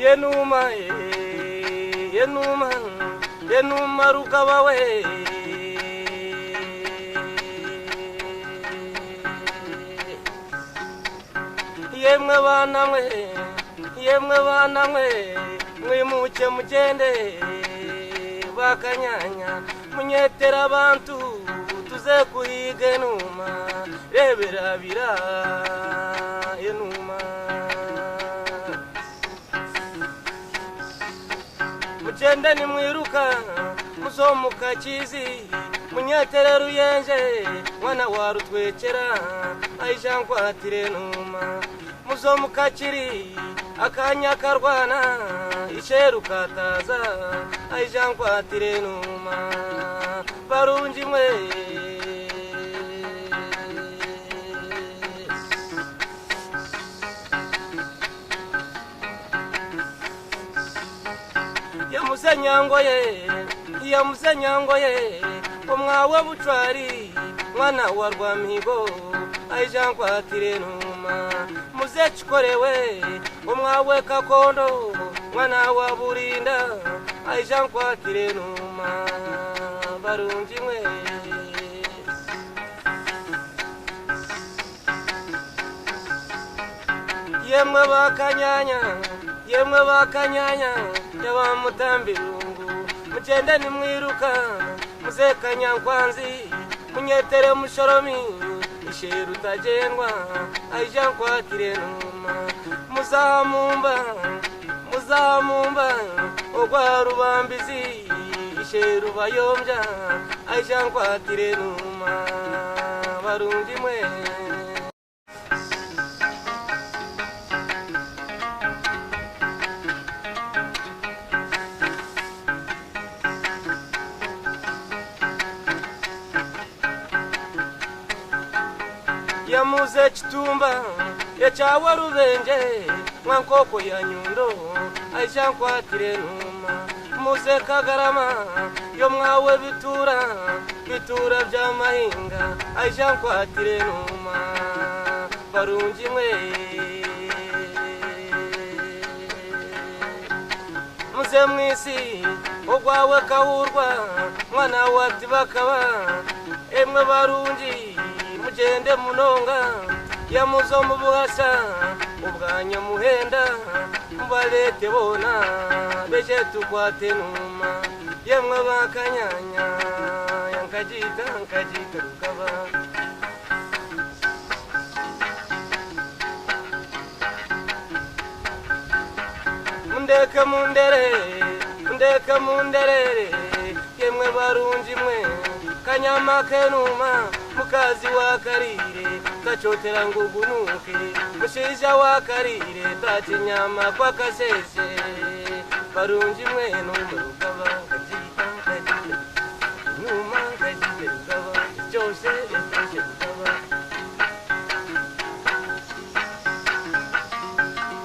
Enuma enuma enuma rugaba we. Yemwe baana mwe, yemwe baana mwe, mwimukye mugyende bakanyanya munyetere abantu tuze kuhiiga enuma reberabira enuma. Mugyende nimwiruka muze omu kakiizi munyetere Ruyenje mwana wa Rutwekyera aija nkwatire enuma. Muze omu kakiri akanya karwana ishe rukataaza aija nkwatire enuma. Barungi mwe. Yamuze Nyangoye, yamuze Nyangoye, omwawe Bucwari, mwana wa Rwamihigo, aija nkwatire enuma. Muze Kikorewe, omwawe Kakondo, mwana wa Burinda, aija nkwatire enuma. Barungi mwe. Yemwe bakanyanya, yemwe bakanyanya, yabamutambirungu, mugyende nimwiruka, muze Kanyankwanzi, munyetere Mushoromi, ishe rutagendwa, aija nkwatire enuma. Muzamumba, muzamumba, ogwa Rubambizi, ishe rubayombya, aija nkwatire enuma. Barungi mwe. Yamuze Kitumba ekyawa Rubenje mwankoko ya Nyundo aija nkwatire enuma. Muze Kagarama yo mwawe bitura bitura by'amahinga aija nkwatire enuma. Barungi mwe. Muze mwisi ogwawe Kahurwa mwana wa Tibakaba emwe barungi mugende munonga yamuze omu buhasa ubwanya muhenda mubalete bona beje tukwate enuma. Yemwe bakanyanya yankagita nkagita rugaba. Mundeke mundere, mundeke munderere, yemwe barungi mwe, kanyama kenuma, mukazi wa Karire, tachotera ngugunuke, mushaija wa Karire, tachinyama kwa kasese, barungi mwe numurugaba.